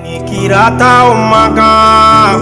Ni kirataw man kan,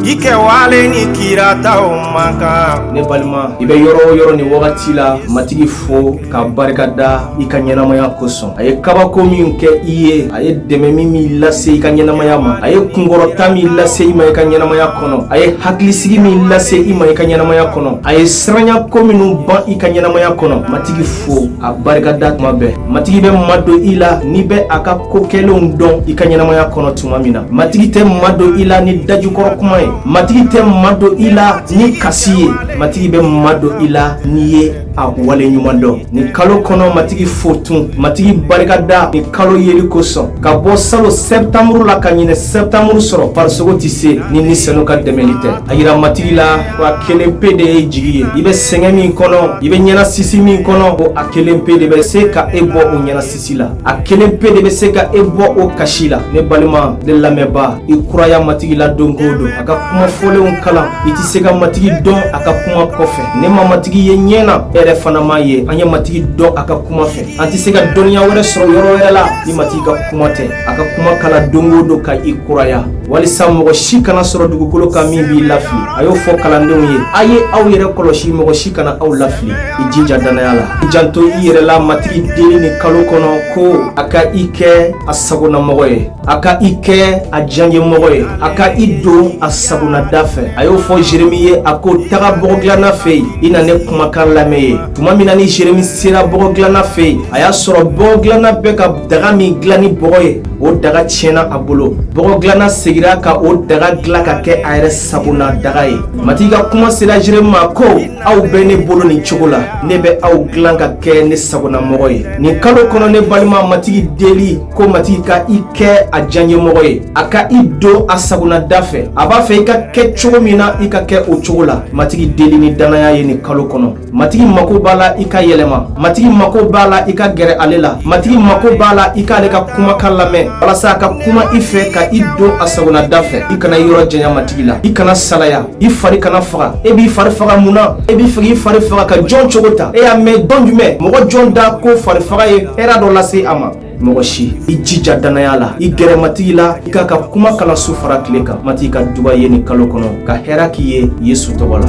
i kɛwale ni kirataw man kan. Ne balima, i bɛ yɔrɔ o yɔrɔ nin wagati la, Matigi fo ka barika da i ka ɲɛnamaya kosɔn. A ye kabako min kɛ i ye, a ye dɛmɛ min lase i ka ɲɛnamaya ma, a ye kunkɔrɔta min lase i ma i ka ɲɛnamaya kɔnɔ, a ye hakilisigi min lase i ma i ka ɲɛnamaya kɔnɔ, a ye siranya ko minnu ban i ka ɲɛnamaya kɔnɔ, Matigi fo, a barika da tuma bɛɛ. Matigi bɛ madon i la n'i bɛ a ka ko kɛlenw dɔn i ka ɲɛnamaya kɔnɔ tuma min na. Matigi tɛ madon i la ni dajukɔrɔ kuma ye, Matigi tɛ madon i la ni kasi ye, Matigi bɛ madon i la n'i ye a wale ɲuman dɔn. Nin kalo kɔnɔ, Matigi fo tun, Matigi barika da nin kalo yeli kosɔn. Ka bɔ salon sɛptanburu la ka ɲinɛ sɛptanburu sɔrɔ, farisogo tɛ se ni Ni Senu ka dɛmɛli tɛ. A yira Matigi la ko a kelen pe de ye jigi ye. I bɛ sɛgɛn min kɔnɔ, i bɛ ɲɛnasisi min kɔnɔ, ko a kelen pe de bɛ se ka e bɔ o ɲɛnasisi la, a kelen pe de bɛ se ka e bɔ o kasi la. Ne balima, ne lamɛnba, i kuraya Matigi la don o don, a ka kuma fɔlenw kalan. I tɛ se ka Matigi dɔn a ka kuma kɔfɛ. Ne ma Matigi ye ɲɛ na, e yɛrɛ fana m'a ye. An ye Matigi dɔn a ka kuma fɛ. An tɛ se ka dɔnniya wɛrɛ sɔrɔ yɔrɔ wɛrɛ la ni Matigi ka kuma tɛ. A ka kuma kalan don o don ka i kuraya, walisa mɔgɔ si kana sɔrɔ dugukolo kan min b'i lafili. A y'o fɔ kalandenw ye: a ye aw yɛrɛ kɔlɔsi, mɔgɔ si kana aw lafili. I jija danaya la, i janto i yɛrɛ la. Matigi deli ni kalo kɔnɔ ko a ka i kɛ a sagonamɔgɔ ye, a ka i kɛ a diyaɲɛmɔgɔ ye, a ka i don a sagonada fɛ. A y'o fɔ Jeremi ye, a ko: taga bɔgɔ dilanna fɛ yen, i na ne kumakan lamɛn ye. Tuma min na ni Jeremi sera bɔgɔ dilanna fɛ yen, a y'a sɔrɔ bɔgɔ dilanna bɛ ka daga min dilan ni bɔgɔ ye, o daga tiɲɛna a bolo. Bɔgɔ dilanna segira ka o daga dilan ka kɛ a yɛrɛ sagona daga ye. Matigi ka kuma sera Jeremi ma ko: aw bɛ ne bolo nin cogo la, ne bɛ aw dilan ka kɛ ne sagonamɔgɔ ye. Nin kalo kɔnɔ, ne balima, Matigi deli ko Matigi ka i kɛ a diyaɲɛmɔgɔ ye, a ka i don a sagonada fɛ. A b'a fɛ i ka kɛ cogo min na, i ka kɛ o cogo la. Matigi deli ni danaya ye nin kalo kɔnɔ. Matigi mako b'a la i ka yɛlɛma, Matigi mako b'a la i ka gɛrɛ ale la, Matigi mako b'a la i k'ale ka kumakan lamɛn, walasa a ka kuma i fɛ ka i don a sagonada fɛ. I kana yɔrɔ janya Matigi la, i kana salaya, i fari kana faga. E b'i fari faga mun na? E b'i fɛ k'i fari faga ka jɔn cogo ta? E y'a mɛn dɔn jumɛn, mɔgɔ jɔn da ko fari faga ye hɛrɛ dɔ lase a ma? Mɔgɔ si. I jija danaya la, i gɛrɛ Matigi la, i k'a ka kuma kalan su fara tile kan. Matigi ka duba ye nin kalo kɔnɔ, ka hɛrɛ k'i ye Yesu tɔgɔ la.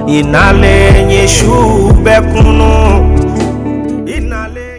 I nalen ye su bɛɛ kunu.